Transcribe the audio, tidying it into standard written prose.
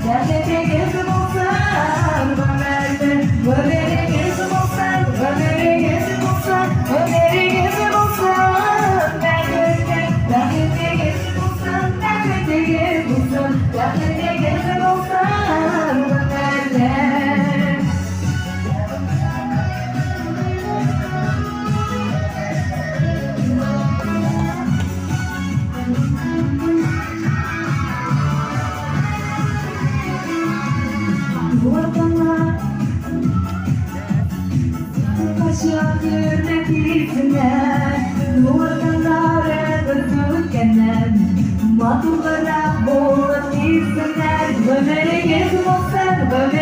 Бәхетегез булсын гомерле, гомерегез булсын, гомерегез булсын, гомерегез булсын бәхетле, бәхетегез булсын, бәхетегез булсын, бәхетегез булсын гомерле. Ватанга кайчан хөрмәт итсеннәр, Ватаннарыбыз үткәннән матуррак булып китсеннәр. Гомерегез булсын, гомер.